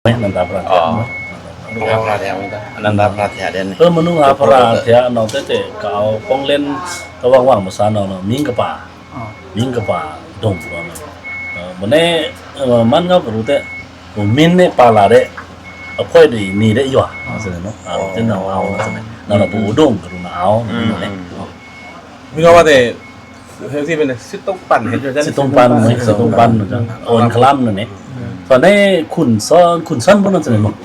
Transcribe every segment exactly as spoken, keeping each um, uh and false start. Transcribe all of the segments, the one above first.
မနန္ဒာပြာထျာ မနန္ဒာပြာထျာ မနန္ဒာပြာထျာဒဲန့ၣ် အမနုၤဟာပြာထျာ အနဝ်တဲတဲ ကအဝ်ပေါင်းလဲဉ် တဝွံ့ဝွံ့မဆာနဝ် မိန်းကပႃႈ မိန်းကပႃႈဒုံ မၼ်း မၼ်းကပရူတဲ မိန်းန့ၣ်ပါလာတဲ့ အဖွဲ့တွေ နေတဲ့ရွာ ဆိုတဲ့နော် အဲဒါ ကျွန်တော် အောင် ဆိုတဲ့ နောက်တော့ ပအိုဒုံ ကရူနာ အောင် နော် မီးတော့ပါတဲ့ စစ်သုံးပန်း စစ်သုံးပန်း စစ်သုံးပန်း နော် အိုန်ခလမ် နော် ဆိုတဲ့ ခွန်စွန်း ခွန်စွန်း ပေါ့နော် ဆိုတဲ့နော်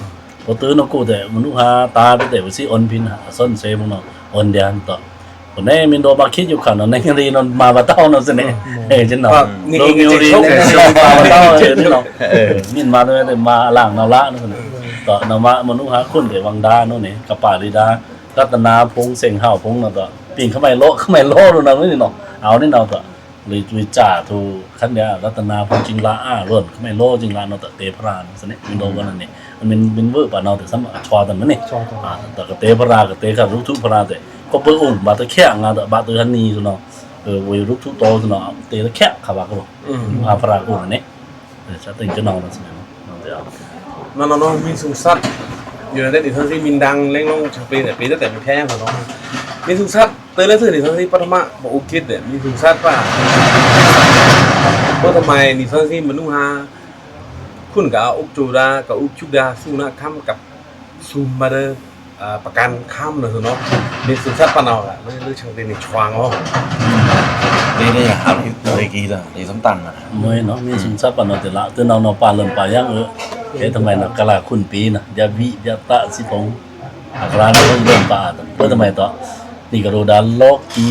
ပတုန်းကတည်းက မနုၤဟာ တားတဲ့ ဝစီ အိုန်ဖင် စွန်းစေ ပေါ့နော် အိုန်ဒျန်တော့ ကိုယ်နဲ့ မင်းတို့ ဘာဖြစ် ရုပ်ခါနော် နိုင်ငံရေးနော် မပါတော့နော် စနေ အဲ ကျွန်တော် အာ လူမျိုးရေးနဲ့ နိုင်ငံရေး မပါတော့ နော် အဲ မင်းမပါတော့ မပါအလံနော် လားနော် စနေ တော့ နော် မ မနုၤဟာ ခွန်တဲ့ ဝံဒါ နော် နဲ့ ကပါရီဒါ ရတနာဖုန်း စင်ဟောက်ဖုန်း နော် တော့ ပြင်ခမိုင်လော ခမိုင်လော နော် နော် နော် အော် နော် နော် တော့ လေ လေ ကြာ ထို ခါ เนี่ย ရတနာဖုန်း ကျင်းလါ အာ လွန် ခမိုင်လော ကျင်းလါ နော် တော့ တဲဖရာ နော် စနေ မင်းတို့ ကနော် နဲ့ မင်း မင်းဝဲ ပါနော် တဲ့ ဆမ် အချွါ တမန် နဲ့ ချွါ တမန် အာ တော့ ကတဲဖရာ ကတဲခါ ရုပ်ထုဖရာ တဲ့ ကိုယ့်ဘက်အိမ် ဘာတစ်ချက် ငါတော့ ဘာတစ်ဟန်နီ ဆိုတော့ အဲ ဝေရုပ်ထုတော် ဆိုတော့ တဲတစ်ချက် ခါ ဘာ ကတော့ อืม ဟာ ဖရာ ကိုယ် နဲ့ အဲ စတဲ့ ကျွန်တော် နော် စနေ နော် နော် နော် နော် မင်း စုံစပ် ယူနန်တက် နေဆန်းဆင်း မင်း ဒင်း လဲင်း လောင်း ချပေ တဲ့ ပေ တဲ့ မင်း ဖျား ဆိုတော့ မင်း စုံစပ် တဲလဲ ဆို နေဆန်းဆင်း ပထမ ပအိုခေတ် တဲ့ မင်း စုံစပ် ပါ ပထမ နေဆန်းဆင်း မနုၤဟာ ခွန်က အုပ်ချုပ်တာ ကအုပ်ချုပ်တာ စုနခမ်း ကပ် စုမတဲ့ အာ ပကန်းခမ်း နော် ဆိုတော့ မင်း စုံစပ် ပါနော် က လဲ လဲ ချန်တဲ့ နေချွါ နော် တဲတဲ့ ဟာ ဒီကီး ဒီသမ်တန် နော် မွေးနော် မင်း စုံစပ် ပါနော် တဲ့ လ တဲ့ နော် နော် ပါလွန်ပါယင်း အဲ ခဲ တမန် နော် ကလာခွန်ပေ နော် ဗျာ ဝိ ဗျာ တ စံဖုန်း အခရာ နော် လွန်ပါ တဲ့ တမန် တော့ နေကရူဒါ လောကီ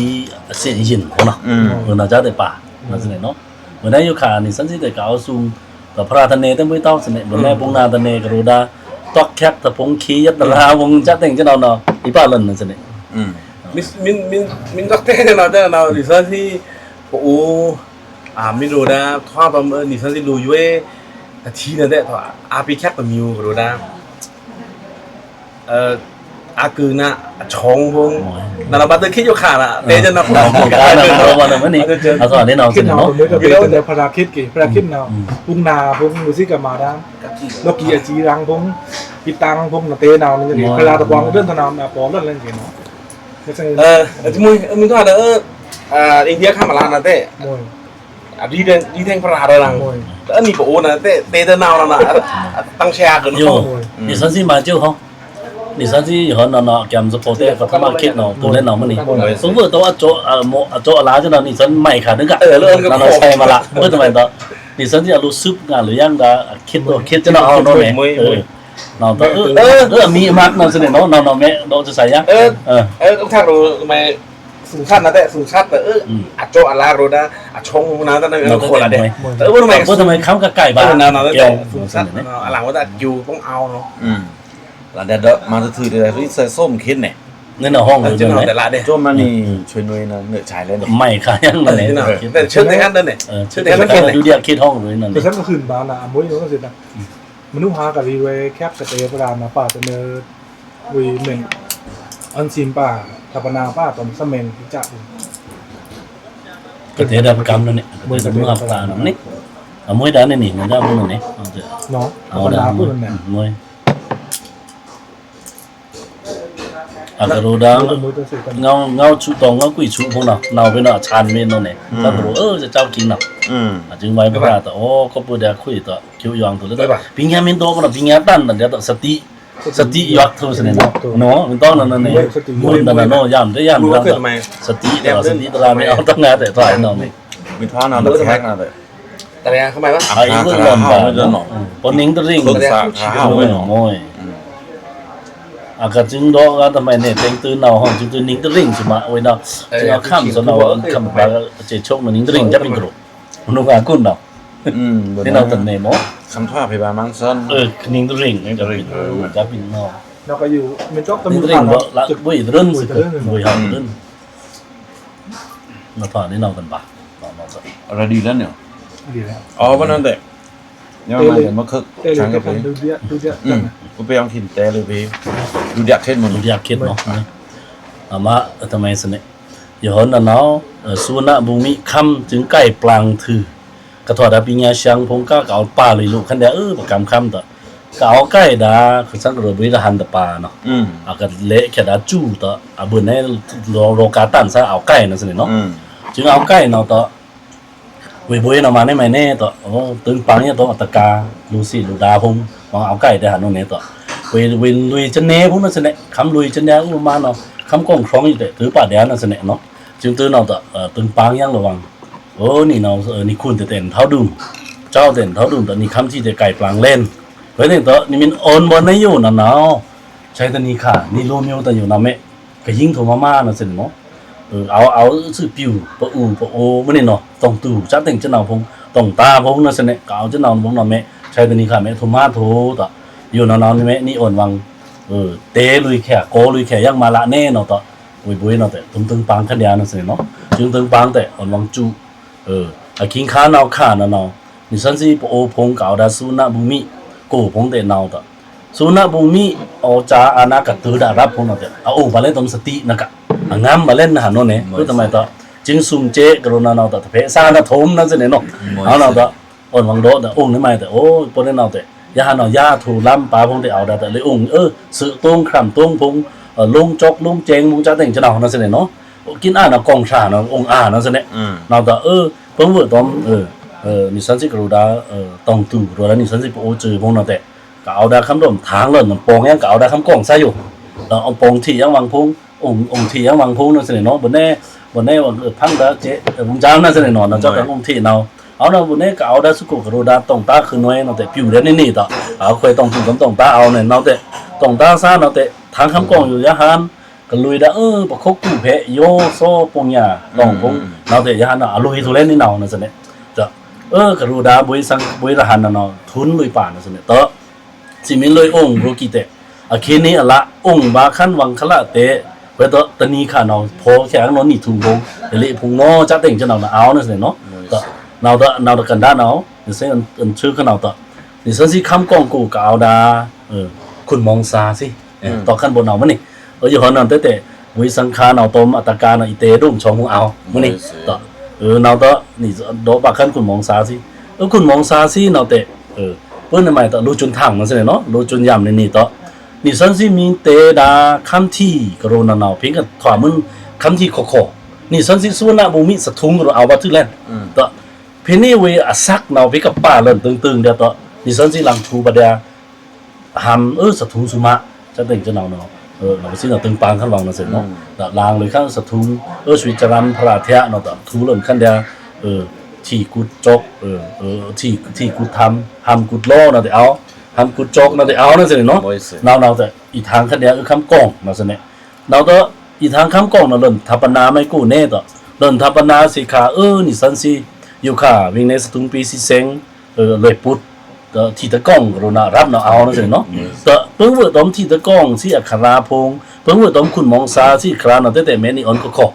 အဆင့် ယဉ် ပေါ့နော် อืม နော် ကြားတဲ့ ပါ နော် စနေ နော် မွေးနော် ရုပ်ခါ နေဆန်းဆင်း တဲ့ က အောက်စုံ တော့ ဖရာတနေ တမွေး တောင်း စနေ မွေးနော် ဘုံနာတနေ ကရူဒါ တော့ ခက် တဖုန်း ခေ ယတရာ ဝုံ ကြားတဲ့ ကျွန်တော် နော် ဒီပါလွန် နော် စနေ อืม မင်း မင်း မင်း မင်း တော့ တဲ နော် တဲ နော် နေဆန်းဆင်း ပအို အာ မင်းတို့ ဒါ ထွားပါ မ နေဆန်းဆင်း လိုရွေး တထီး နော် တဲ့ ထွား အားပေးချက် တစ်မျိုး ကရူဒါ အဲ အကူအညီ အဆောင် ဖုန်း နော် နော် ဘာတစ်ခေတ် ရုပ်ခါ နော် တဲ ကျွန်တော် ဟုတ်ကဲ့ နော် နော် နော် မနုၤ အဲ့ဒါ ကျွန်တော် အဲ့ဒါ နော် စနေ နော် ခေတ်နော် နော် ဖရာခေတ်က ဖရာခေတ်နော် อืม ဘုံနာ ဖုန်း လူစည်းကမ္ဘာဒါ လောကီ အကြီး ရန်ဖုန်း ပီတန်ဖုန်း နော် တဲ နော် နော် ဖရာ တပွား ဒို့ နော် နော် ပေါ်လွတ်လပ် နော် အဲ အဲ မွေး မင်းတို့ အဲ အာ အိန္ဒိယ ခမ်းမလာ နော် တဲ့ မွေး အဒိဒ် ဒိဒ်ဖရာ ရလန် မွေး အဲ မီးပအို နော် တဲ့ တဲ တဲ့ နော် နော် နော် တန်းဆရာ ကနော် ယို မွေး နေဆန်းဆင်း မကျိုး ဟော နေဆန်းဆင်း ယဟန်နော် နော် ကျမ်းစပိုး တဲ့ ပထမခေတ် နော် တူလဲ နော် မနုၤ မွေး သူတို့ အကျော် အမော် အကျော်အလါ ကျွန်တော် နေဆန်း မိုင်ခါ တက အဲ လမ်း နော် နော် ဆိုင်မလာ ဘယ်တမန် တော့ နေဆန်းဆင်း အလို စုပ် ငါ လို ရန်ဒါ ခေတ် တော့ ခေတ် ကျွန်တော် အောင် နော် မွေး မွေး အဲ နော် တော့ အဲ အဲ အဲ အမီးအမတ် နော် စနေ နော် နော် နော် မ့ၢ် တော့ စဆိုင်ရ အဲ အဲ အဲ ဥက္ကဋ္ဌ တို့ မ စုံစပ် နော် တဲ့ စုံစပ် တဲ့ အဲ อืม အကျော်အလါ ကရူဒါ အဆောင် နော် တဲ့ နော် ခေါ်လာတယ် မွေး အဲ ဘယ်တမန် ဘယ်တမန် ခမ်းကကိုက်ပါ နော် နော် တဲ့ စုံစပ် နော် အလံဝဲ တဲ့ အကျိုး ဖုန်း အောင် နော် อืม လာတဲ့ တော့ မ တထူး တဲ့ ဆို ဆို မခေတ် နဲ့ နော် ဟောင်း ကျွန်တော် တဲ့ လာတယ် ကျွန်မ နေ ဆွေးနွေး နော် ငွေဆိုင်လဲ နော် မိုင်ခါ ရန် နော် နော် တဲ့ ချက်တဲ့ ဟန် နဲ့ အဲ ချက်တဲ့ ဟန် ဒုတိယခေတ် ဟောင်း နော် တဆန်းက ခုန်ပါ နော် အမွေး နော် စနေ မနုၤဟာ ကရီဝဲ ခက် ကတဲ ဖရာ နော် ပါ တနေ ဝေး မင်း အန်စင်ပါ တပနာပါ တမ် စမန် က ကတဲ ဒါ ပကမ်း နော် နဲ့ မွေး တပနာပါ နော် နဲ့ အမွေး ဒါ နဲ့ နဲ့ နော် ဒါ မွေး နော် နဲ့ နော် တပနာပါ နော် မွေး အကရူဒါ ငေါ ငေါဆူ တော့ ငေါကွီဆူ ဖုန်း နော် နော် ဝေး နော် အချမ်း ဝေး နော် နဲ့ อืม ကရူ အဲ စကျော်ကီး နော် อืม အကျိုး မိုင် ဖရာ တော့ အို ကပုဒါ ခွေ တော့ ကျိုးယွင် တူလဲ တော့ ပညာမင်း တော့ နော် ပညာတတ် နော် တဲ့ တော့ စတိ စတိ ယွင် တူ စနေ နော် နော် မင်း တော့ နော် နော် နဲ့ မွေး နော် နော် ယမ် တဲ့ ယမ် တော့ စတိ တော့ စတိ တရာ မင်း အောက် တငါ တဲ့ တော့ နော် နဲ့ မင်း ထွား နော် တခက် နော် တဲ့ တရံး ခမရ အာ အီး ဝို့ လွန် ပါ နော် ပနင်းတရံး ခက် စခါ ဟောင်း ဝေး နော် မွေး အကကျိုး တော့ ကတမန် နဲ့ တဲင် တူ နော် ဟောင်း ကျိုး တူ နင်းတရံး စမ ဝေး နော် ကျိုး အခမ်း စနော် အခမ်း ပါ ကျိုး ချုပ် နော် နင်းတရံး ကျပ် ပင်း ကရူ မနုၤက ကွန် နော် อืม ဒီး နော် တနေ မွေး ခမ်းထွား ဖေပါ မန်းစွန်း အဲ နင်းတရံး နင်းတရံး ကျပ် ပင်း နော် နင်းတရံး တော့ လ ဝေး တရံး စ ဝေး ဟောင်း တရံး နော် ထွား ဒီး နော် တန်ပါ ရဒီး လ နော် ဒီး လ အော် ဘၣ် နော် တဲ့ ညမ မ မခက် တဲ လ ဆန်းက က ဖေ ဒုတိယ ဒုတိယ อืม ဥပယ အောင်ခင် တဲ လ ဖေ ဒုတိယခေတ် မွေး ဒုတိယခေတ် နော် အမ တမန် စနေ ယဟန် နော် နော် အဲ စုန ဘူမိ ခမ်း ကျိုး ကိုက် ပလင် ထူ ကထွား ဒါ ပညာ ရှမ်း ဖုန်း က ကဝ် ပါ လွေ လွေ ခါ ဒီး အဲ ပကမ်း ခမ်း တော့ ကအောက်ကိုက်ဒါ ခရစ်စန်ကရိုဘွီကဟန်တပါနော်။ အကလဲခက်ဒါကျူတော့ အဘို့န့ၣ် လောကတန်ဆာအောက်ကိုက်နော်စနေနော်။ ကျင်းအောက်ကိုက်နော်တော့ ဝေဘွေနော်မၤန့ၢ်မၤန့ၢ်တော့ တိုင်ပင်ယဲတော့ အတကာ လူစံလူဒါဖုံ မအောက်ကိုက်ဒါဟန်နော်န့ၣ်တော့ ဝေဝေလွေကျနဲဖုံနော်စနေ ခမ်းလွေကျနဲဥပမာနော် ခမ်းကောင်ချောင်းယတဲ့ တိုင်ပင်ဒါနော်စနေနော်။ ကျင်းတိုင်နော်တော့ တိုင်ပင်ယင်းလဝင်း အိုး နံၤနော် နံၤခွန်တဲ့တဲ့ ထောက်ဒုံ ကျောက်တဲ့ ထောက်ဒုံ တော့ နံၤခမ်းထီးတဲ့ ကိုက်ပလင်လဲၣ် ဝဲတဲ့ တော့ နံၤမင်း အိုး ဘို့န့ၣ်ယိုနော်နော် ဆဲးတနံၤခါ နံၤလိုမျိုးတယိုနော်မဲ ကယင်းထိုမမနော်စနေနော်။ အဝ် အဝ်စုပြူ ပအူ ပအိုး မ့ၢ်န့ၣ်နော် တောင်သူ စတဲ့ ကျွန်တော်ဖုံ တောင်သားဖုံနော်စနေ ကအဝ် ကျွန်တော်ဖုံနော်မဲ ဆဲးတနံၤခါမဲ ထိုမထိုတော့ ယိုနော်နော်မဲ နံၤအိုးဝင်း တဲလွေခဲ ကောလွေခဲ ယင်းမလာနဲ့နော်တော့ ဝေဘွေနော်တဲ့ တိုင်တိုင်ပင်ခဒျာနော်စနေနော်။ တိုင်တိုင်ပင်တဲ့ အိုးဝင်းကျူ အကင်းခါနော်ခါနော်နော် နံၤစန်းစီပအိုးဖုံ ကအော်ဒါ သုဝဏ္ဏဘူမိ ကိုဖုံတဲ့နော်တော့ သုဝဏ္ဏဘူမိ အော်စာအာဏာကတုဒါရပ်ဖုံနော်တဲ့ အအိုးဘလဲတုံးစတိနက အငမ်းဘလဲနဟန်နော်န့ၣ် ဘုတမဲတော့ ကျင်းစုံကျဲကရိုနာနော်တော့ တဖဲစါနထုံနော်စနေနော် အနော်တော့ အိုးဝင်းတော့ အိုး နံၤမဲတဲ့ အိုး ပို့န့ၣ်နော်တဲ့ ယဟန်နော် ယထိုလမ်းပါဖုံတဲ့ အော်ဒါတဲ့ လေအိုး အၢ သုတုံး ခရမ်တုံးဖုံ လိုင်းကျောက်လိုင်းကျဲင်းဖုံ စတဲ့ ကျွန်တော်နော်စနေနော်။ ကင်းအာနော် ကောင်ချာနော် အိုးအာနော်စနေ နော်တော့ အၢ ပင်းဝဲတုံး နံၤစန်းစီကရိုဒါ တောင်သူကရိုဒါ နံၤစန်းစီပအိုးကျူဖုံနော်တဲ့ ကအော်ဒါခမ်းဒိုမ် ထင်လၢနပေါင်ယင်း ကအော်ဒါခမ်းကောင်ဆာယို တော့ အပေါင်ထီးယင်းဝင်းဖုံ အိုး အိုးထီးယင်းဝင်းဖုံနော်စနေနော်။ ဘို့န့ၣ် ဘို့န့ၣ် ဝင်းဖုံဒါကျဲ ဝင်းကျမ်းနော်စနေနော် နော် ကျောက်တန်အိုးထီးနော် အဝ်နော် ဘို့န့ၣ် ကအော်ဒါ သုကိုကရိုဒါ တောင်သားခုနွဲနော်တဲ့ ပြူတဲ့ နံၤနံၤတော့ အခွဲတောင်သူကမ်း တောင်သားအဝ်န့ၣ်နော်တဲ့ တောင်သားဆာနော်တဲ့ ထင်ခမ်းကောင်ယို ယဟန် ကလွေဒါ အၢ ပခုက္ကူဖဲ ယိုးသော ပုံညာ တောင်ဖုံ နော်တဲ့ ယဟန်နော် အလွေထိုလဲနံၤနော်နော်စနေ တော့ အၢ ကရိုဒါ ဘွေစံ ဘွေရဟန်နော်နော် ထုံးလွေပါနော်စနေ တော့ စံမင်းလွေအိုး ရိုကီးတဲ့ အခဲန့ၣ်အလ အိုးဘခမ်းဝင်းခလတဲ့ ဝဲတော့ တနံၤခါနော် ဖော်ခဲနော် နံၤထုံးဖုံ လေဖုံနော် စတဲ့ ကျွန်တော်နော် အဝ်နော်စနေနော် တော့ နော်တော့ နော်တော့ ကန္ဒါနော် နံၤစန်းစီ အန်ချူခနော်တော့ နံၤစန်းစီခမ်းကောင်ကို ကအော်ဒါ ခွန်မောင်စာစီ တော့ ခမ်းဘို့နော်မ့ၢ်န့ၣ် ယဟန်နော်တဲ့ ဝေစံခါနော် တုံးအတကာနော် အီတဲဒိုမ် ချောင်းမုံ အဝ် မ့ၢ်န့ၣ် တော့ နော်တော့ နံၤ တော့ ဘခမ်းခွန်မောင်စာစီ ခွန်မောင်စာစီနော်တဲ့ ပၢနမဲတော့ လိုချွန်ထင်နော်စနေနော် လိုချွန်ယမ်နံၤနံၤတော့ နံၤစန်းစီမင်းတဲဒါ ခမ်းထီးကရိုနာနော် ဖဲကထွာမုၼ် ခမ်းထီးခိခိ နံၤစန်းစီ သုဝဏ္ဏဘူမိ စထုံးကရိုအဝ်ဘထုလဲၣ် တော့ ဖဲန့ၣ်ဝဲအစက်နော် ဖဲကပါလၢန်တိုင်တိုင်ဒဲးတော့ နံၤစန်းစီလင်ထူဘဒဲး ဟမ် အၢ စထုံးသုမ စတဲ့ ကျွန်တော်နော် နော်စနေ တိုင်ပင်ခမ်းဝင်းနော်စနေနော် တော့ လင်လွေခမ်းစထုံး အၢ ဆွေးကျရမ်း ဖရာထျာနော်တော့ ထူလၢန်ခမ်းဒဲး ထီးကူတ်ကျောက် ထီး ထီးကူတ်ထမ် ဟမ်ကူတ်လောနော်တဲ့ အဝ် ဟမ်ကူတ်ကျောက်နော်တဲ့ အဝ်နော်စနေနော် နော်နော်တဲ့ အီထင်ခမ်းဒဲး အၢ ခမ်းကောင်နော်စနေ နော်တော့ အီထင်ခမ်းကောင်နော် လၢန်ထပ်ပနာမဲကိုနဲတော့ လၢန်ထပ်ပနာစ့ခါ အၢ နံၤစန်းစီ ယိုခါ ဝိညာဉ်စထုံးပီစံစဲင် လွေပုတ် ထီးတကောင်ကရိုနာ ရပ်နော် အဝ်နော်စနေနော် တော့ ပင်းဝဲတုံးထီးတကောင်စီအခရာဖုံ ပင်းဝဲတုံးခွန်မောင်စာစီအခရာနော် တဲတဲမဲနံၤအိုးခိခိ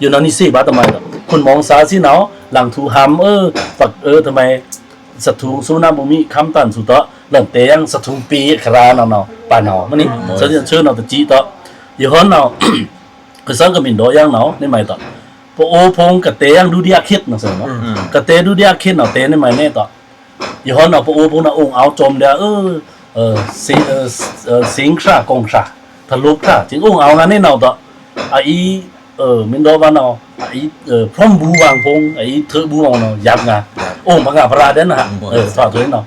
ယိုနော် နံၤစံဘတမဲတော့ ခွန်မောင်စာစီနော် လင်ထူဟမ် အၢ ပက အၢ တမဲ စထုံး သုဝဏ္ဏဘူမိ ခမ်းတန်သုတော့ လၢန်တဲယင်း စထုံးပီအခရာနော်နော် ပၢ်နော် မ့ၢ်န့ၣ် စံဆၢနော် တကံတော့ ယဟန်နော် ကစံကမင်ဒီးယင်းနော် နံၤမဲတော့ ပအိုးဖုံကတဲယင်း ဒုတိယခေတ်နော်စနေနော် ကတဲ ဒုတိယခေတ်နော် တဲနံၤမဲန့ၣ်တော့ ယဟန်နော် ပအိုးဖုံနော် အိုးအဝ်စံဒဲး အၢ စံခရာ ကောင်ခရာ ထလုပ်ခရာ ကျင်းအိုးအဝ်ငါန့ၣ်နော်တော့ အအံၤ မင်းတော်ဘနော် အအံၤ ဖရမ်ဘူဝင်းဖုံ အအံၤ ထၢဘူဝင်းနော် ယပ်ငါ အိုးပငါပရာဒဲးနော် ထွာထွေးနော်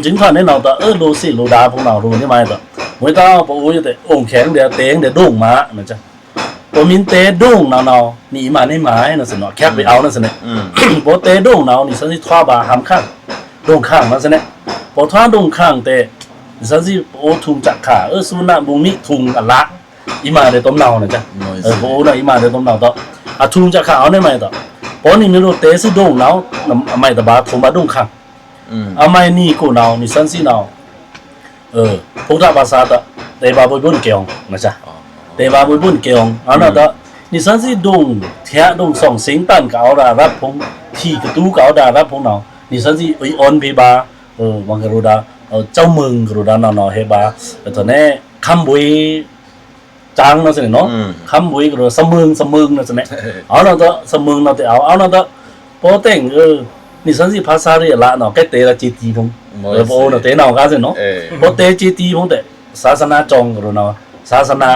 ကျင်းထွာန့ၣ်နော်တော့ အၢ လိုစံလိုဒါဖုံနော် ရိုနံၤမဲတော့ မွေးတော့ ပအိုးယတဲ့ အိုးခဲင်းဒဲး တဲင်းဒဲး ဒိုင်မနော် ကျင်း ပမင်းတဲဒိုင်နော်နော် နံၤအံၤမၤန့ၢ်မၤနော်စနေနော် ခဲပ်ဝဲအဝ်နော်စနေ ပတဲဒိုင်နော် နံၤစံထွာဘဟမ်ခါ ဒိုင်ခါနော်စနေ ပထွာဒိုင်ခါတဲ့ နံၤစံပအိုးထုံးစခါ အၢ သုဝဏ္ဏဘူမိထုံးအလ အံၤမၤဒဲးတုံးနော်နော် ကျင်း ပအိုးနော် အံၤမၤဒဲးတုံးနော်တော့ အထုံးစခါအဝ်န့ၣ်မဲတော့ ပနံၤမ့ၢ်လိုတဲသုဒိုင်နော် အမဲတဘၣ်ထုံးဘၣ်ဒိုင်ခါ အမဲနံၤကိနော် နံၤစံနော် ဖုံးထၣ်ဘၣ်ဆၣ်တော့ တဲဘၣ်ဘိုးဘုၣ်ကဲအီၤ နော်စနေ တဲဘၣ်ဘိုးဘုၣ်ကဲအီၤ အဝ်နော်တော့ နံၤစံဒိုင် ထျာဒိုင် သွင်စင်းတန် ကအဝ်ဒါရပ်ဖုံ ထီးကတူ ကအဝ်ဒါရပ်ဖုံနော် နံၤစံအံၤအိုးအီၤဖေးဘၣ် ဝင်းကရိုဒါ ကျောင်းမုံကရိုဒါနော်နော် ဟဲဘၣ် အထီၣ်န့ၣ် ခမ်းဘွေ ကျင်းနော်စနေနော် ခမ်းဘွေကရိုဒါ စမုံ စမုံနော်စနေ အဝ်နော်တော့ စမုံနော်တဲ့ အဝ် အဝ်နော်တော့ ပတဲင် အၢ နီသွဉ်းသီးဖါသါရီအလꩻနော် ကဲတဲရႏကျေးတီးဖိုင်ႏ ပအိုဝ်ႏနော် တဲနော်ကါစ့ၢ်နော် ပအိုဝ်ႏတဲကျေးတီးဖိုင်ႏတဲ့ သာသနာကျောင်းကရိုးနော် သာသနာ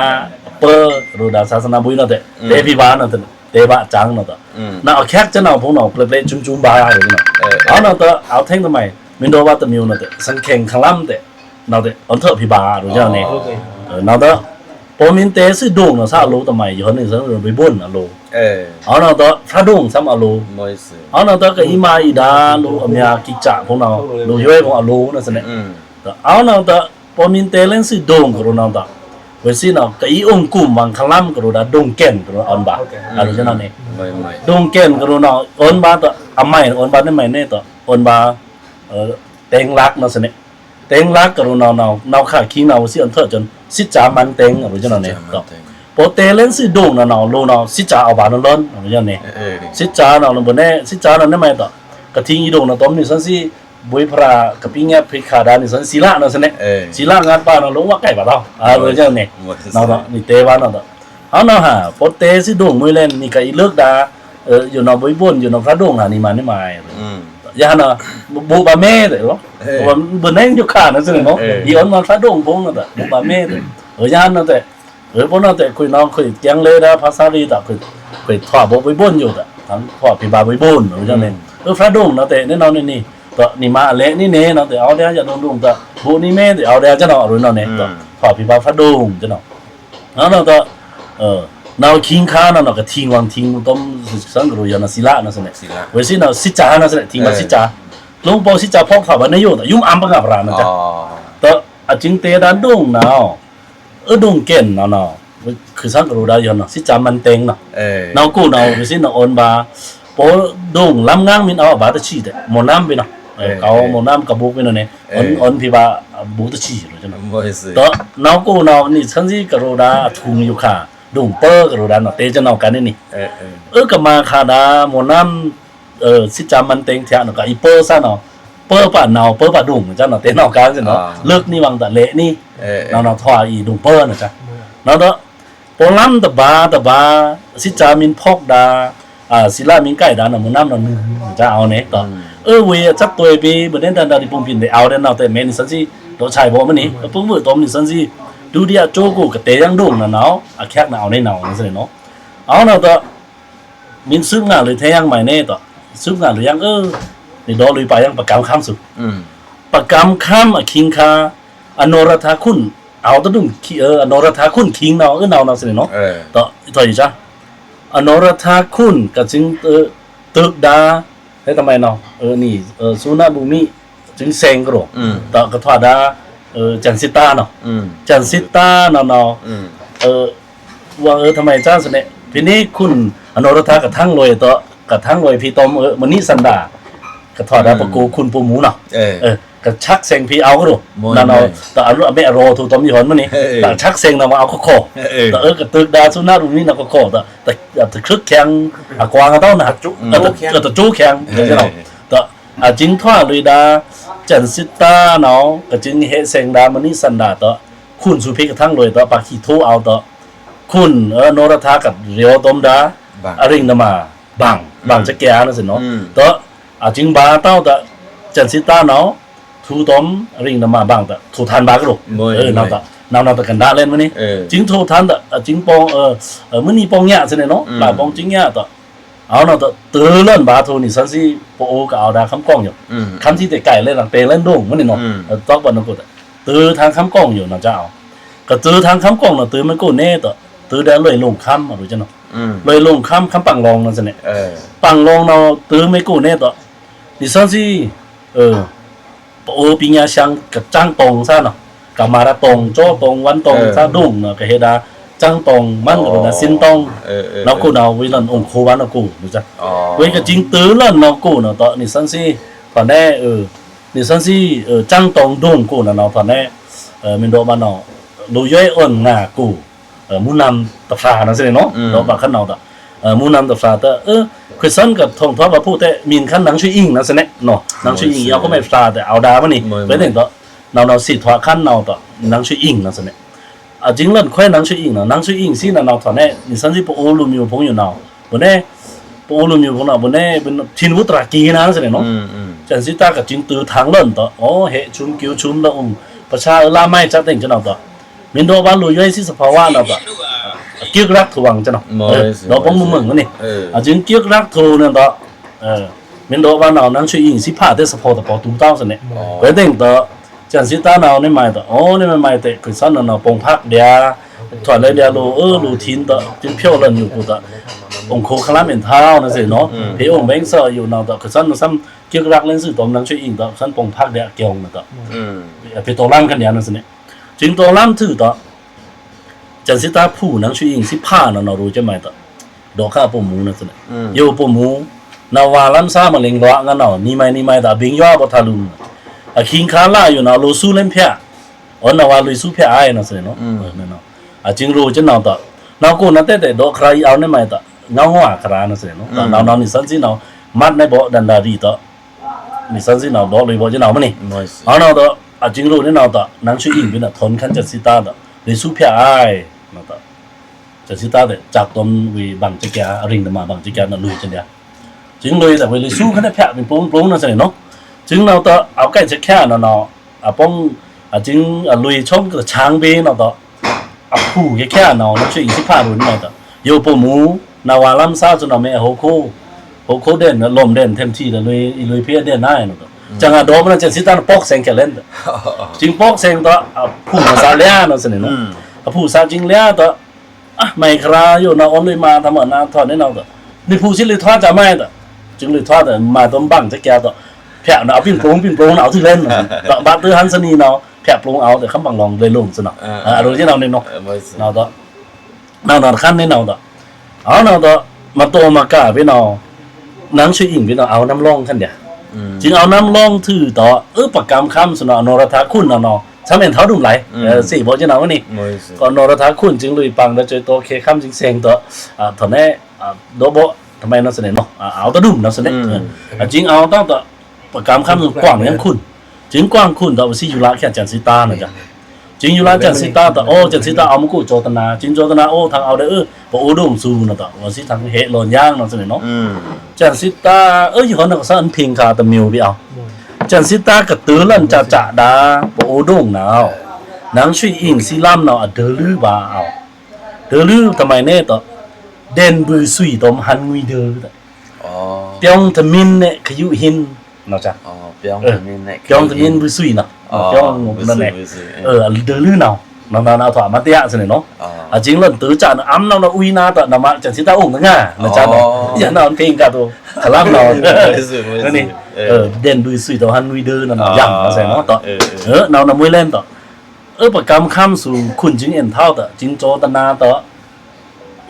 ပႃးကရိုးဒါ သာသနာဘွေးနော်တဲ့ တဲဖီဗာနော် တဲဗာအစန်းနော်တဲ့ နော် အခက်စနော်ဖိုင်ႏနော် ပျဲပျဲစုံစုံဗာကရိုးနော် အဝ်နော်တဲ့ အဝ်ထဲင်တမိုင် မင်းတို့ဗာတမျိုးနော်တဲ့ သင်ခဲင်ခလမ်းတဲ့ နော်တဲ့ အွန်ထွဲဖီဗာကရိုးနော် နော်တဲ့ ပော်မင်းတဲသွူဒိုင်နော် သအလိုတမိုင် ယိုဟိုင်းနီသွဉ်းသီးဘွေးဘိုင်အလို အဝ်နော်တဲ့ ဖြာဒိုင်သမ်အလို အဝ်နော်တဲ့ ကအီမါအီဒါလို အမျာကိကဖိုင်ႏနော် လိုယွဲဖိုင်ႏအလိုနော်သ့ၣ်နဲ အဝ်နော်တဲ့ ပော်မင်းတဲလဲင်သွူဒိုင်ကရိုးနော်တဲ့ ဝေးသီးနော် ကအီအိုင်ကုမ်ဝမ်ခလမ်းကရိုးဒါ ဒိုင်ကဲင်ကရိုးအွန်ဗာ အလိုနော် ဒိုင်ကဲင်ကရိုးနော် အွန်ဗာတဲ့ အမိုင်အွန်ဗာ နမိုင်နဲတဲ့ အွန်ဗာ တဲင်လက်နော်သ့ၣ်နဲ တဲင်လက်ကရိုးနော် နော် နော်ခါခိင်းနော် ဝေးသီးအွန်ထွဲစန် သစ်စာမန်တဲင်ကရိုးနော် ပော်တဲလဲင်သွူဒိုင်နော် နော် လိုနော် သစ်စာအဝ်ဗာနော်လွန် နော် စစ်စာနော် လိုဗာနဲ သစ်စာနော် နမိုင်တဲ့ ကထိန်အီဒိုင်နော် တွမ်နီသွဉ်းသီး ဘွေးဖြာ ကပီညက်ဖီခါဒါ နီသွဉ်းသီးလနော်သ့ၣ်နဲ သီးလငါးပါးနော် လိုဝ်းကဲဗာတော့ အလိုနော် နော် နီတဲဗာနော် အဝ်နော်ဟဲ ပော်တဲသွူဒိုင်မွေးလဲင် နီကအီလွောက်ဒါ ယိုနော် ဘွေးဘိုင် ယိုနော် ဖြာဒိုင်ဟဲ နီမါ နီမါ ယဟဲနော် ဘိုးဗာမဲတဲ့ ဘိုးနဲယိုခါနော်သ့ၣ်နဲနော် ယိုနော် ဖြာဒိုင်ဖိုင်ႏနော် ဘိုးဗာမဲတဲ့ ယဟဲနော်တဲ့ ပော်နော်တဲ့ ခွိုင်နော် ခွိုင်ကဲင်လဲဒါ ဖါသါရီတဲ့ ခွိုင်ထွဲဗာဘွေးဘိုင်ယိုတဲ့ ထွဲဖီဗာဘွေးဘိုင်နော် ဖြာဒိုင်နော်တဲ့ နဲနော် နီနီ ဒီးနီမါအလဲနီနဲနော်တဲ့ အဝ်ဒၣ်ယဒိုင်ဒိုင်တဲ့ ဘိုးနီမဲတဲ့ အဝ်ဒၣ်စနော် အလိုနော်နဲ ထွဲဖီဗာဖြာဒိုင်စနော် နော်နော်ဒီး နော် ခိင်းခါနော် နော် ကထိန်ဝမ်ထိန်တွမ် သွဉ်းကရိုးယိုနော် သီးလနော်သ့ၣ်နဲ ဝေးသီးနော် သစ်စာနော်သ့ၣ်နဲ ထိန်ဝမ်သစ်စာ လိုင်ပော်သစ်စာ ဖောက်ထွဲဗာနဲယိုတဲ့ ယုမ်အံပငါဗရာနော် ဒီးအစင်းတဲဒါဒိုင်နော် အဒိုင်ကဲင်နော် နော် ခွိုင်သွဉ်းကရိုးဒါယိုနော် သစ်စာမန်တဲင်နော် နော် ကိုနော် ဝေးသီးနော် အွန်ဗာ ပော်ဒိုင်လမ်းငါမီး အဝ်ဗာတဆံးတဲ့ မော်နမ်ဗီနော် ကဝ်မော်နမ်ကဘိုးဗီနော်နဲ အွန် အွန်ဖီဗာ ဘိုးတဆံး ဒီးနော် ကိုနော် နီသွဉ်းသီးကရိုးဒါ အထုံယိုခါ ဒိုင်ပႃးကရိုးဒါနော် တဲစနော်ကါနီနီ အကမၤခါဒါ မော်နမ် သစ်စာမန်တဲင်ထဲနော် ကအီပႃးသၣ်နော် ပႃးဗာနော် ပႃးဗာဒိုင်စနော် တဲနော်ကါစနော် လွောက်နီဝမ်တဲ့ လဲနီ နော် နော် ထွဲအီဒိုင်ပႃးနော် နော်ဒီး ပော်လမ်းတဗာတဗာ သစ်စာမီးဖောက်ဒါ သီးလမီးကိုက်ဒါနော် မော်နမ်နော် နွံ အဝ်နဲ ဒီး အဝေးအချက်တွဲဗီ ဗိုလ်နေတန်းဒါဒီး ပုံပြင်ဗီ အဝ်ဒၣ်နော် တဲမဲနီသွဉ်းသီး ဒီးဆိုင်ဗော်မနီ အပုၢ်ဗိုလ်တွမ်နီသွဉ်းသီး ဒုတိယကျောင်းကို ကတဲယင်းဒိုင်နော် နော် အခက်နော် အဝ်နဲနော် အဝ်နော်ဒီး မီးသွပ်ငါလွေထဲယင်းမုဲင်နဲဒီး သွပ်ငါလွေယင်း အဝ် နီဒီးလွေပါယင်း ပကမ်ခမ်းသွပ် ပကမ်ခမ်းအခိင်းခါ အနော်ရထာခွန် အဝ်တဒိုင် အနော်ရထာခွန်ခိင်းနော် အဝ်နော်သ့ၣ်နဲနော် ဒီး ထွဲယီဆာ အနော်ရထာခွန် ကစင်း တွက်ဒါ ဟဲတမံၤနော် နီ သုနဘူမိ စင်းစဲင်ကရိုး ဒီးကထွဲဒါ စၢၼ်သစ်တာနော် စၢၼ်သစ်တာနော်နော် ဝေး အဝ် တမံၤ စၢၼ်သစ်တာသ့ၣ်နဲ ဖဲန့ၣ်ခွန် အနော်ရထာကထင်းလွေဒီး ကထင်းလွေဖဲတွမ် မုနီသန္တာ ကထွဲဒါ ပကိုခွန်ပူမူနော် ကချက်စဲင်ဖဲအဝ်ကရိုး နော်နော် ဒီးအလွဲၢ်အမဲအရောထူတွမ်ယိုဟိုင်းမနီ ဒီးချက်စဲင်နော် အဝ်ကခိး ဒီးအဝ်ကတွက်ဒါ သုနဘူမိနော် ကခိး ဒီး တချွတ်ခဲင် အကွၢ်ကတီၢ်နော် တကျိုးခဲင် ဒီး အစင်းထွဲလွေဒါ စၢၼ်သစ်တာနော် ကစင်းဟဲစဲင်ဒါ မုနီသန္တာဒီး ခွန်သွပ်ဖဲကထင်းလွေဒီး ပခိထိုးအဝ်ဒီး ခွန် အနော်ရထာကရေႃးတွမ်ဒါ အရိင်နမ ဘင် ဘင်စကဲနော်သ့ၣ်နဲ ဒီး အစင်းဗာတဝ်ဒီး စၢၼ်သစ်တာနော် ထူတွမ် အရိင်နမ ဘင်ဒီး ထူထန်ဗာကရိုး နော်နော် တကဒါလဲၣ်မနီ စင်းထူထန်ဒီး အစင်းပေါင်း မုနီပေါင်းညါသ့ၣ်နဲနော် ဗာပေါင်းစင်းညါဒီး အဝ်နော်ဒီး တလၢၼ်ဗာထူနီသွဉ်းသီး ပအိုဝ်ကဝ်ဒါခမ်းကွင်ယို ခမ်းသီးတဲကိုက်လဲၣ် တဲလဲၣ်ဒိုင်မနီနော် တွက်ဗာနော်ကို တထန်းခမ်းကွင်ယိုနော် ကဵု ကတထန်းခမ်းကွင်နော် တမဲကိုနဲဒီး တဒါလွေလိုင်ခမ်း အလိုနော် လွေလိုင်ခမ်း ခမ်းပင်လောင်နော်သ့ၣ်နဲ ပင်လောင်နော် တမဲကိုနဲဒီး နီသွဉ်းသီး ပအိုဝ်ပီညါသျင် ကစၢင်တွင်သၣ်နော် ကမၤရတွင် ကဵုတွင် ဝၼ်တွင် သၣ်ဒိုင်နော် ကဟဲဒါ စၢင်တွင် မၼ်းကရိုးဒါ စင်းတွင် နော်ကိုနော် ဝေးလၢၼ်ဢုင်ခိဝါနော်ကို ဝေးကစင်းတလၢၼ်နော်ကိုနော်ဒီး နီသွဉ်းသီး ထွဲနဲ နီသွဉ်းသီး စၢင်တွင်ဒိုင်ကိုနော် ထွဲနဲ မ့ၢ်ဒီးဗာနော် လိုယွဲအွောန်ငါကို မူနမ်တဖြာနော်သ့ၣ်နဲနော် ဒီးဗာခၢၼ်နော်ဒီး မူနမ်တဖြာဒီး ခွိသွဉ်းကထုံထွါဗာဖူးတဲ မံၤခၢၼ် နင်ရွှေအင်းနော်သ့ၣ်နဲနော် နင်ရွှေအင်း ယဝ်ၢ်ကမဲဖြာဒီး အဝ်ဒါမနီ ဝေးန့ၣ်ဒီး နော်နော် သီးထွါခၢၼ်နော်ဒီး နင်ရွှေအင်းနော်သ့ၣ်နဲ အစင်းလၢၼ်ခွဲ နင်ရွှေအင်းနော် နင်ရွှေအင်းသီးနော် ထွဲနဲ နီသွဉ်းသီး ပအိုဝ်လူမျိုးဖုံယိုနော် ပနဲ ပအိုဝ်လွံ ဗုဒ္ဓဘာသာ ဗုဒ္ဓဘာသာ ထင်ဝုတြးကီးနာ်စ့ၢ်နီၤ ကျန်စစ်သားက ကျင်းတုထင်လွံတော့ အိုဟဲ့ ချုံးကိဝ်ချုံးတော့ အိုပဆားအလါမိုက် စတင်ကျွန်တော်တော့ မင်းတို့ဘာလို့ ရွေးစစ်စဖဝါ နော်တော့ အကျိုးရက်ထိုင် ကျွန်တော် တော့ ပုံမှန် မင်း အကျိုးရက်ထိုင် နော်တော့ မင်းတို့ဘာ နော် နန်းချွေအင်း စစ်ဖက်တဲ့ စဖော်တပေါ် တူတောင်းစ့ၢ်နီၤ ဝဲတဲ့တော့ ကျန်စစ်သား နော် နေမိုက်တော့ အိုနေမိုက်တဲ့ ခွေဆန်း နော် နော် ပုံဖက်ဒျာ ထွားလဲဒျာလို အိုလိုထင်းတော့ ကျင်းဖြိုးလန်ယူကိုတော့ အိုခိုခလမ်း မင်းထောင် နော်စ့ၢ်နီၤ ဖေအိုဘင်းစော်ယူ နော်တော့ ခွေဆန်း နော် စမ်း ကျိုးရက်လင်းစု တော် နန်းချွေအင်း တော့ ခွေဆန်း ပုံဖက်ဒျာ အကျိုး နော်တော့ ဖေတော်လှန် ခဏ နော်စ့ၢ်နီၤ ကျင်းတော်လှန် ထုတော့ ကျန်စစ်သား ဖု နန်းချွေအင်း စစ်ဖက် နော် နော် ရိုးကျမိုက်တော့ ဒေါ်ခါ ပိုမို နော်စ့ၢ်နီၤ ယိုပိုမို နဝါလမ်းစား မလင်လွား ငါ နော် နေမိုက်နေမိုက်တော့ အဘိင်ယွား ပေါ်ထလူ အခိင်ခါလာယူ နော် လိုဆူလင်းဖျား အိုနဝါလွေဆူဖျား အိုင် နော်စ့ၢ်နီၤ အကျိုးရူကျနော်တော့ နော်ကို နော်တဲတဲ ဒေါ်ခရါအီ အိုနေမိုက်တော့ ငေါဝါခရါ နော်စ့ၢ်နီၤ နော် နော် နေစမ်းစ့ၢ်နီၤ မတ်နေဘို့ ဒဏ္ဍာရီတော့ နေစမ်းစ့ၢ်နီၤ ဒေါ်လွေဘို့ ကျွန်တော် မနီၤ အနော်တော့ အကျိုးရူနေနော်တော့ နန်းချွေအင်း ဘိန်း ထွန်ခမ်း ကျန်စစ်သား တော့ လွေဆူဖျား အိုင် နော်တော့ ကျန်စစ်သား တဲ့ ကျားတုံးဝေး ဘင်ကျကျား အရင်းတမန် ဘင်ကျကျား နော် လွေကျန်ဒျာ ကျိုးလွေတဲ့ ဝေးလွေဆူခမ်းဖျား ပင်ပူင်ပူင် နော်စ့ၢ်နီၤ ကျိုးနော်တော့ အဝ်ကိုက်ကျကျား နော် နော် အပုံ အကျိုး အလွေချုံးက ချောင်းဘ့ နော်တော့ အဖုကျကျား နော် နန်းချွေအင်း စစ်ဖက် ရိုး နော်တော့ ယိုပိုမို နဝါလမ်းစား ကျွန်တော် မ့ၢ် ဟိုခို ဟိုခိုဒဲန် လွမ်ဒဲန် ထဲမ်ထီး လွေ လွေဖျားဒဲန် နော်တော့ ကျန်အဒေါ်မန ကျန်စစ်သား နော် ပေါက်ဆင်ခဲလဲန် ကျိုးပေါက်ဆင်တော့ အဖုမစားလျာ နော်စ့ၢ်နီၤ အဖုစားကျိုးလျာတော့ အမိုက်ခရါယို နော် အိုလွေမါ ထမနာထွားနေနော်တော့ နေဖုစစ်လွေထွား ကျမိုက်တော့ ကျိုးလွေထွားတော့ မတုံးဘင်ကျကျားတော့ ဖျား နော် အပင်ပူင်ပင်ပူင် နော် အဝ်ထုလဲန် နော်တော့ ဘတ်တုဟန်စနီ နော် ဖျားပူင် အိုင် တဲ့ ခမ်းဘင်လွံာ်လွေလွံာ် စ့ၢ်နီၤ အရိုးကျနော် နေနော် နော်တော့ နော် နော် ခမ်းနေနော်တော့ အဝ်နော်တော့ မတိုမက ဘိန်း နော် နန်းချွေအင်း ဘိန်း နော် အဝ်နမ်းလွံာ် ခမ်းဒျာ ကျိုးအဝ်နမ်းလွံာ် ထုတော့ အိုပကမ်ခမ်း စ့ၢ်နီၤ အနော်ရထာခွန် နော် နော် ဆမ်းအင်ထောက်ဒုံးလိုက် စ့ၢ်ဘို့ ကျွန်တော် မနီၤ ကနော်ရထာခွန် ကျိုးလွေပင် ဒီး ကျိုးတိုးခဲခမ်း ကျိုးဆင်တော့ ထွန်နဲ ဒို့ဘို့ ထမနာ နော်စ့ၢ်နီၤ အဝ်တဒုံး နော်စ့ၢ်နီၤ အကျိုးအဝ်တော့ ပကမ်ခမ်း ကွင်ယင်းခွန် ကျိုးကွင်ခွန်တော့ ဝစံယူလာခဲ ကျန်စစ်သား နော်ကျ ကျိုးယူလာ ကျန်စစ်သား တော့ အို ကျန်စစ်သား အဝ်မကို ကျိုးတနာ ကျိုးကျိုးတနာ အို ထင်အဝ်ဒဲ အို ပအိုဒုံးဆူ နော်တော့ ဝစံထင်ဟဲလွံာ်ယင်း နော်စ့ၢ်နီၤ နော် ကျန်စစ်သား အို ယိုဟို နော် ကစားအင်ဖင်ခါ တမီးဘိအဝ် ကျန်စစ်သား ကတုၤလန် ကျကျဒါ ပအိုဒုံး နော် နန်းချွေအင်း စစ်လမ်း နော် အဒိုလုဘၣ်အဝ် ဒိုလု ထမနာ နော်တော့ ဒဲန်ဘုဆွီ တုံးဟန်ငွေဒို ပြောင်းသမင်းနဲ့ ခရုဟင်း နော်ကျ ပြောင်းသမင်း ဘုဆွီ နော် ပြောင်း နော် ဒိုလု နော် နော် နော် ထွားမတရား စ့ၢ်နီၤ နော် အကျိုးလွံာ်တုၤကျ နော် အမ် နော် နော် ဝီနာတော့ နမကျန်စစ်သား အိုငါ နော်ကျ နော် ယနာ် အင်ဖင်ခါ တုံး ခလမ်း နော် ဒဲန်ဘုဆွီ တုံးဟန်ငွေဒို နော် နော် ယမ် နော်စ့ၢ်နီၤ နော်တော့ နော် နော် မွေးလဲန်တော့ အိုပကမ်ခမ်းဆူ ခွန်ကျိုးအင်ထောက်တော့ ကျိုးကျိုးတနာတော့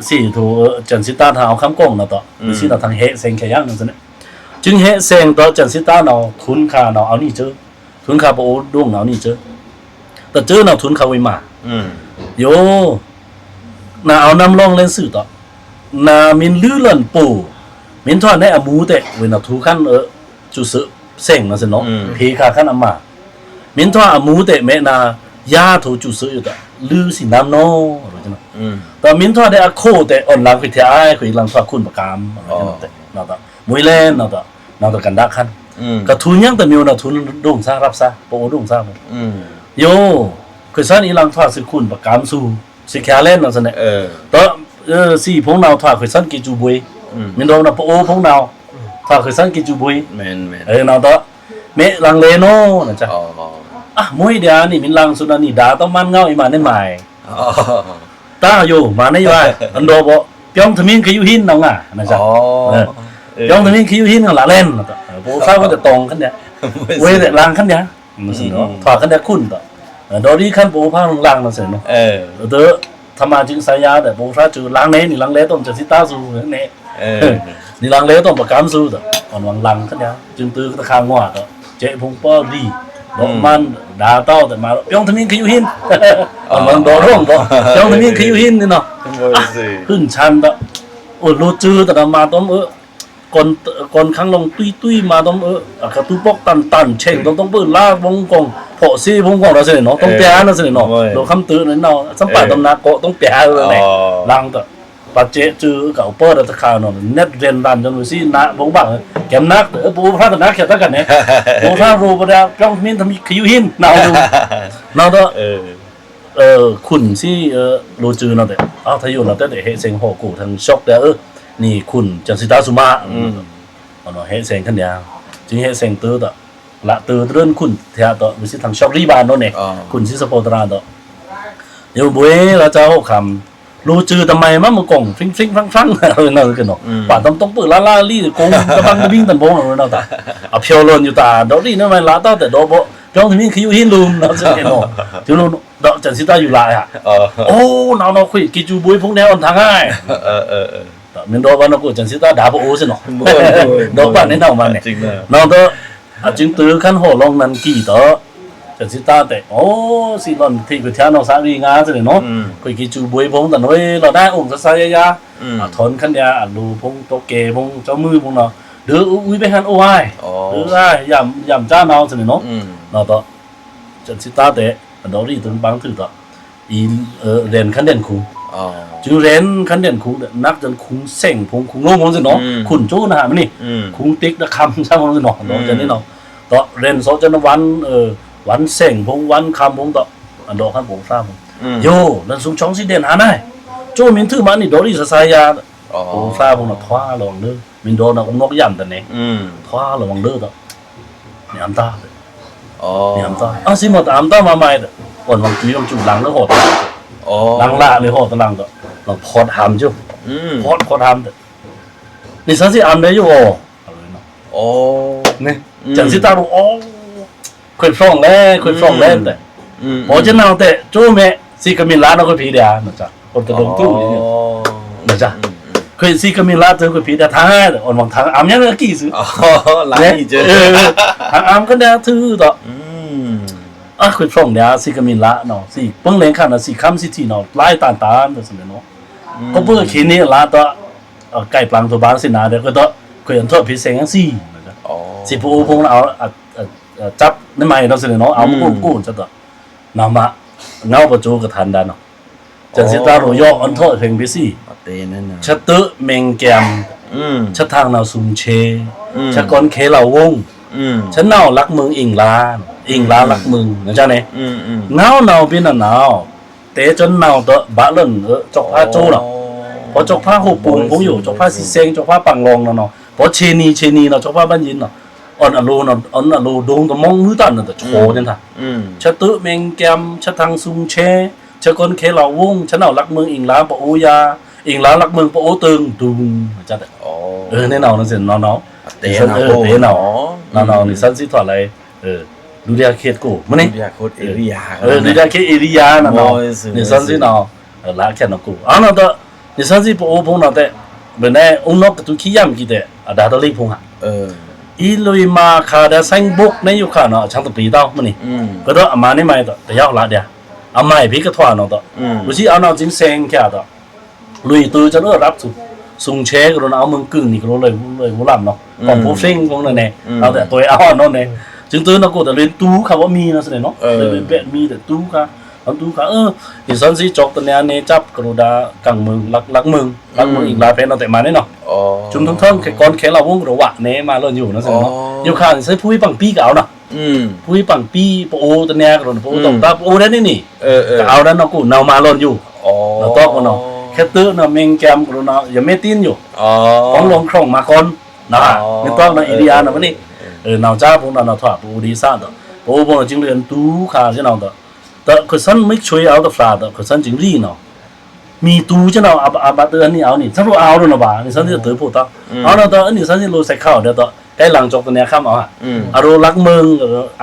စံးထို ကျန်စစ်သား ထင်အဝ်ခမ်းကွင် နော်တော့ စံးနော် ထင်ဟဲဆင်ခဲယင်း နော်စ့ၢ်နီၤ ကျိုးဟဲဆင်တော့ ကျန်စစ်သား နော် ထွန်ခါ နော် အဝ်နီၢ်စၢ ထွန်ခါ ပအိုဒုံး နော် အဝ်နီၢ်စၢ တစၢ နော် ထွန်ခါဝေးမး ယို နအဝ်နမ်းလွံာ်လဲန်စုတော့ နမင်းလွံာ်လွံာ်ပို မင်းထွားနဲအမူတဲ ဝေးနော် ထွန်ခါ အဝ် စူးစဲဆင် နော်စ့ၢ်နီၤ ဖေခါခါအမါ မင်းထွားအမူတဲ မဲနၤ ယါထိးစူးစဲယိုတၢ် လွံၢ်စံနမ်နီၤ ဒီးမင်းထွားဒဲအခိၣ်တဲ အိုလင်ခွေထျါ ခွေလင်ထွားခွုၼ်ပကၢမ် မွေးလဲၣ် နော်တၢ် နော်တၢ်ကၢ်ဒၣ်ခါ ကထုးညါတမံၤ နော်ထုးဒိၣ်စၢ် ရပ်စၢ် ပအိုဒိၣ်စၢ် ယို ခွေဆၢနၤ အီလင်ထွားစုခွုၼ်ပကၢမ်ဆူ စံးခါလဲၣ် နော်စ့ၢ်န့ၣ် ဒီး စံးဖုံနၤထွားခွေဆၢနၤက့ၤစူဘွေ မ့ၢ်ဒီးနၤပအိုဖုံနၤ ထွားခွေဆၢနၤက့ၤစူဘွေ နော်ဒီး မ့ၢ်လင်လဲၣ်နီၤ နော်စ့ၢ် အမွေးဒၣ်နံၤ မ့ၢ်လင်စူနၤနံၤ ဒါတမၣ်ငေါအံၤမးန့ၣ်မး တၢ်ယို မၤန့ၢ်ယွၤ အဒိဘိ ပြောင်းသမင်းခရုဟင်း နော်ငါ နော်စ့ၢ် ပြောင်းသမင်းခရုဟင်း နော်လၢလဲၣ် ပအိုဖးဝဲတတီၤခါန့ၣ် ဝဲဒၣ်လင်ခါန့ၣ် ထွားခါန့ၣ်ခွုၼ်ဒီး ဒီးရီခါပအိုဖးလင် နော်စ့ၢ်နီၤ ဒီး ထမၤစံးစါယါဒီး ပအိုဖးစူလင်န့ၣ် နံၤလင်လဲၣ်တမံၤ စံးတၢ်စူန့ၣ် နံၤလင်လဲၣ်တမံၤ ပကၢမ်စူဒီး အီလင်ခါန့ၣ် စံးတုၤတခါငွါဒီး စဲးဖုံပီၣ်လံ ဒီးမၢ်ဒါတၢ်ဒီးမၤ ပြောင်းသမင်းခရုဟင်း အီလင်ဒီးရီဒီး ပြောင်းသမင်းခရုဟင်း န့ၣ်နီၤ ဟုၼ်ဆၢၣ်ဒီး အိုလိူဝ်စူတၢ်မၤတမံၤ ကွၢ်ခါလီၤတွံၢ်တွံၢ်မၤတမံၤ အကတူပေါက်တၢၼ်ၼ်တၢၼ်ၼ် ဆဲးတမံၤ လါဘီကွင် ဖောက်စေးဘီကွင် နော်စ့ၢ်နီၤ တမံၤ နော်စ့ၢ်နီၤ ဒီးခမ်းတုၤန့ၣ်နီၤ စံးပာ်တမံၤ နော်ကိးတမံၤ လင်ဒီး ပာ်စဲစွိုကဝ်ပာ်ဒၣ်တခါနော် နဲတ် ရဲဉ်ႏဗန်း ကျွန်တော်စီနာဘုံဘၣ်ကဲမ်နက် ပအိုဝ်ဖျားတနာ်ခဲတခါနဲ ပအိုဝ်ဖျားရိုးပဒါ ပြောင်းသမင်းသမီး ခယူဟင်း နော် နော်တော့ ခွန်စီလိုစွိုနော်တဲ့ အာ ထယိုနော်တဲ့ ဟဲ့စဲင်ဟော်ကို ထင်ရှောက်တဲ့ အနီႈခွန် ကျန်စစ်သား စုမ ဟဲ့စဲင်ခံဒျာ จึงဟဲ့စဲင်တိုးတော့ လးတိုးတရင်ခွန်ထဲတော့ ဝိစိထင်ရှောက်ရီးဗန်းနော်နဲ ခွန်စီစပော်တရာတော့ ယိုဘွေလးချာဟော်ခမ် လိုစွိုတမံၤ မမကောင်း ဖျိင်းဖျိင်းဖျိင်းဖျိင်း နော်ကနော် ပာ်တမ်းတော့ ပႃးလါလါလီ ကုန်းတပင်းတပင်းတန်ဘုံနော်တော့ အဖျော်လွန်ယူတာ ဒေါ်ရီးနော် မလာတော့တဲ့ ဒေါ်ဘို ပြောင်းသမင်း ခယူဟင်း လိုမ်နော် စဲနော် ကျိုးလိုတော့ ကျန်စစ်သား ယူလာ အိုး နော်နော် ခွေကီးကျူဘွေဖုံး နဲအွန်ထငါ မင်းတို့ဘာနော်ကို ကျန်စစ်သား ဒါပအိုးစဲနော် ဒေါ်ပာ်နဲနော်မနဲ နော်တော့ အကျိုးတိုးခန်းဟော်လောင်နန်ကီးတော့ ကျန်စစ်သားတဲ့ အိုး စံလွန်ထီးကထျာနော် စရီငါစဲနော် ခွေကီးကျူဘွေဖုံး တန်ဝဲလီၤ ဒါအိုး စစယယ အထွန်ခန်ဒျာ အလိုဖုံး တော့ကဲဖုံး ကျောင်းမုၢ်ဖုံးနော် ဒုးအိုးအိုးပဲဟန်အိုးဝဲ အိုးဝဲ ယမ်ယမ်ချာနော် စဲနော် နော်တော့ ကျန်စစ်သားတဲ့ အဒေါ်ရီး တုန်းပင်းထုတော့ အီ ရဲဉ်ႏခန်းရဲဉ်ႏခုံ ကျိုးရဲဉ်ႏခန်းရဲဉ်ႏခုံ နက်ကျန်ခုံစဲင်ဖုံး ခုံလိုမ်ဖုံးစဲနော် ခုံကျိုးနဟးမန့ၣ် ခုံတိက်ဒၣ် ခမ်စဲင်ဖုံးစဲနော် တော့ကျန်န့ၣ်နော် တော့ရဲဉ်ႏသော့ကျန် ဝၼ်း ဝၼ်းစဲင်ဖုံး ဝၼ်းခမ်ဖုံးတော့ အဒေါ်ခမ်းပအိုဝ်ဖျားဖုံး ယို လန်စုံချောင်းစံဒဲန်ဟးနၤ ကျိုးမင်းထုမ အနီၣ် ဒေါ်ရီး စစယ ပအိုဝ်ဖျားဖုံးနော် ထွားလီၤဝဲလၢ မင်းတို့နော် အုံနောက်ယမ်တန့ၣ် ထွားလီၤဝဲလၢတော့ နံၤအမ်းတာ နံၤအမ်းတာ အစံမတ် အမ်းတာမမၤ အိုး ဝံၤကျူဝံၤကျူ လင်လႄဟော်တလင် လင်လႄဟော်တလင်တော့ လင်ဖီုတ်ဟမ်ကျိုး ဖီုတ်ဖီုတ်ဟမ် နံၤစၢ်စံအမ်းဒဲယို ကျန်စစ်သားတို့ အိုး ခွေဖြောင့်လဲ ခွေဖြောင့်လဲတဲ့ ပီကျန်နော်တဲ့ ကျိုးမဲ စံကမံလါနော် ခွေဖံးဒဲ နော်ချာ အိုး တဒုံတူ နော်ချာ ခွေစံကမံလါတုၤ ခွေဖံးဒဲ ထါ အိုး မၢင်ထါ အမ်းညါကီးစု လါကီးစု ထါ အမ်းကဒဲထုတော့ အခွေဖြောင့်ဒဲ စံကမံလါနော် စံပိင်းလဲခါနော် စံခမ်းစံထံးနော် လါတန်တန်နော် စံမ့ၢ်နော် ကဘိးခံန့ၣ်လါတော့ ကိုက်ပျံသူဘၣ်စံနာ်ဒဲ ခွေတော့ ခွေအန်ထွတ်ဖံးစဲင်စံ စံပအိုးဖုံးနော် အ အ အ ကျပ် နမၤနော်စံနော် အမုၢ်ကိုကိုစံတော့ နမၤ ငေါပကျိုးကထန်ဒၣ်နော် ကျန်စစ်သားတို့ ယွၤအန်ထွတ်ဖံးစံ ချက်တိုးမင်းကဵမ် ချက်ထင်နော်စုံချေ ချက်ကွန်ခဲလဝ်ဝုံ ချက်နော်လၢက်မုင်အင်္ဂလန် အင်္ဂလန်လၢက်မုင် နော်ချာန့ၣ် ငေါနော်ပ့ၤနနော် တဲကျွန်နော်တော့ ဘၣ်လၢန် ကျောက်ဖါကျိုးနော် ပကျောက်ဖါဟိုပုံ ဖုံးယို ကျောက်ဖါစံစဲင် ကျောက်ဖါပင်လောင်နော်နော် ပဆ့နံၤ ဆ့နံၤနော် ကျောက်ဖါဘန်းယိန်းနော် အွန်အလိုနော် အွန်အလိုဒိုင်းတမုင်မုၢ်တန်နော် တချိုးညါထါ ချက်တိုးမင်းကဵမ် ချက်ထင်စုံချေ ချက်ကွန်ခဲလဝ်ဝုံ ချက်နော်လၢက်မုင်အင်္ဂလန် ပအိုးယၤ အင်္ဂလန်လၢက်မုင် ပအိုးတိူင် ဒုံ နော်ချာ တဲ နဲနော်နော်စံနော်နော် တဲနော်နော် နံၤစၢ်စံထွတ်လဲ ဒုတိယခေတ်ကို မ့ၢ်န့ၣ် ဒုတိယခေတ် ဧရိယာ နော်နော် နံၤစၢ်စံနော် လၢခဲနော်ကို အနော်တော့ နံၤစၢ်စံပအိုးဖုံးနော်တဲ့ ဘယ်နဲ့ အုံနောက်တုၤခံယမ်ကီးတဲ့ အဒါတလီဖုံးဟး အီလွံၢ်မၤခါဒဲ ဆိုင်ဘုတ်နဲ့ယိုခါနော် အချံတပျီးတဝ်မ့ၢ်န့ၣ် ကဒီးအမၤန့ၢ်မၤအံၤတော့ တယဝ်ၢ်လါဒဲ အမၤအံၤဖဲကထွါနော်တော့ ဝံၤစံအနော် ကျိုးစဲင်ခဲတော့ လွံၢ်တုၤ ကျွန်တော်ရပ်စုံ စုံချေကရူၢ်နော် အမုင်ကုင်နံၤကရူၢ်လဲၤဝူလမ်းနော် ကွန်ဖိဖြိင်းဖုံးနော်န့ၣ် အဝဲတွဲအဝဲနော်န့ၣ် ကျိုးတိုၢ်နော်ကို တလွံၢ်တူခါဘၣ်မံနော်စံန့ၣ်နော် လွံၢ်ဘ့ၣ်မံဒီးတူခါ အတူခါ အၢ နံၤစၢ်စံကျောက်တနံၤန့ၣ် ကျပ်ကရူၢ်ဒါ ကင်မုင် လၢက်မုင် လၢက်မုင်အင်္ဂလန်ဖဲနော် တဲမၤန့ၣ်နော် ကျွန်တော်ထင် ကွန်ခဲလဝ်ဝုံကရူၢ်ဝဲန့ၣ် မၤလီၤယိုနော်စံနော် ယိုခါန့ၣ် စံဖုံးပင်ပီးကဝ်နော် ဖုံးပင်ပီး ပအိုးတနံၤကရူၢ် ပအိုးတော့ တၢ်ပအိုးဒဲန့ၣ်န့ၣ် ကဝ်ဒဲနော်ကို နဝ်မၤလီၤယို နော်တော့နော် ခဲတိုၢ်နော် မင်းကဵမ်ကရူၢ်နော် ယမ့ၢ်တ့ၢ်ယို ကွန်လွင်ခြုံမၤကွန် နော် မ့ၢ်တော့နော် ဧရိယာ နော်မ့ၢ်န့ၣ် နော်ချာဖုံးနော် နော်ထွါ ပအိုးဒံးစၢ်တော့ ပအိုးဖုံးနော် ကျိုးလွံၢ်တူခါစံနော်တော့ ဒီးခွဲးဆန်း မိတ်ဆွေ အဝ်တဖျါဒီး ခွဲးဆန်း ကျိုးလွံၢ်နော် မံၤတူကနော် အဘၣ်တ့ၢ်အနံၤအဝ်န့ၣ် စရီအဝ်ဒိၣ်နော်ဘၣ် နံၤစၢ်စံတ့ၢ်ဖိတၢ် အဝ်နော်ဒီး နံၤစၢ်စံလိၤစဲးခါအီၤဒဲးဒီး ကဲလင်ကျောက်တနံၤခါမၤ အရူၢ်လၢက်မုင်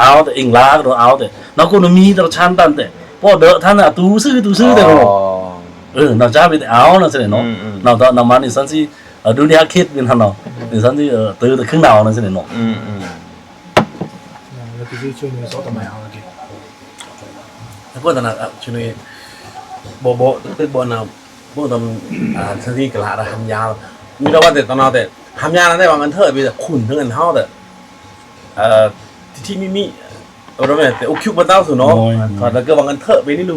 အဝ်ဒီး အင်္ဂလန်ကရူၢ်အဝ်ဒီး နော်ကို နမံၤတရဆၢတၢ်တဲ ပအိုးဒဲးထါန့ၣ် အတူသ့တူသ့ဒီး နော်ချာဖဲတဲအဝ်နော်စံနော် နော်ဒီး နော်မၤ နံၤစၢ်စံ ဒုတိယခေတ်မ့ၢ်ဟါနော် နံၤစၢ်စံ တ့ၢ်တခုနဝ်နော်စံနော် အဃိသတး ကျွန်တော် ဘော ဘော တဘိနၤ ဘော တမ အာ သတိကလာ ဟမ်ညါ မီးဒီးဝဲတဲ့ တနာ်တဲ့ ဟမ်ညါန့ၣ် ဝဲငါထၢၣ် ဘီ ခုၣ် ခုၣ်နဟါတဲ့ တထံၣ်မံမံ အရမဲ အိုး ကျိုးပတၢ်သုနော် တကဲ ဝဲငါထၢၣ် ဘီ နံၤလူ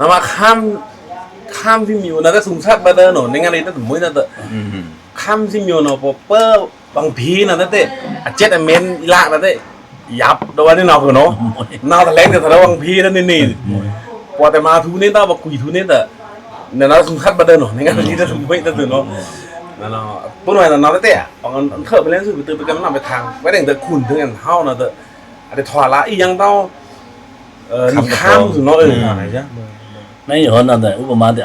နမ ခမ်း ခမ်းသီးမျိူဝ်းနၤ တသူင်သတ်းဘၣ်ဒါနော နငါရီတတ်းမွိုင်းနၤတ ခမ်းသီးမျိူဝ်းနၤ ပော ပော ဘင်ဖီနၤတတဲ အချက်အမဲန်လနၤတတဲ ယပ်ဒိုဝ်ဝဲနီၤ နဝ်တလဲင်တသရဘင်ဖီနၤနီၤ ပော တဲမၤထူးန့ၢ်တဘၣ် ကွိုက်ထူးန့ၢ်တ နနဝ်သူင်သတ်းဘၣ်ဒါနော နငါရီတတ်းမွိုင်းတတ်တနီၤ နနဝ် ပုနွဲနနဝ်တတဲ ပင်အထွဲပလဲန်သူ ပတုပကမ်နဝ်ပထင် ဝဲဒင်တခုန်ထိုင်ဟဝ်နၤတ အတထွာလာအီယင်တဝ် နံၤခမ်းသူနီၤ နံၤဟောနၤတ ဥပမာတ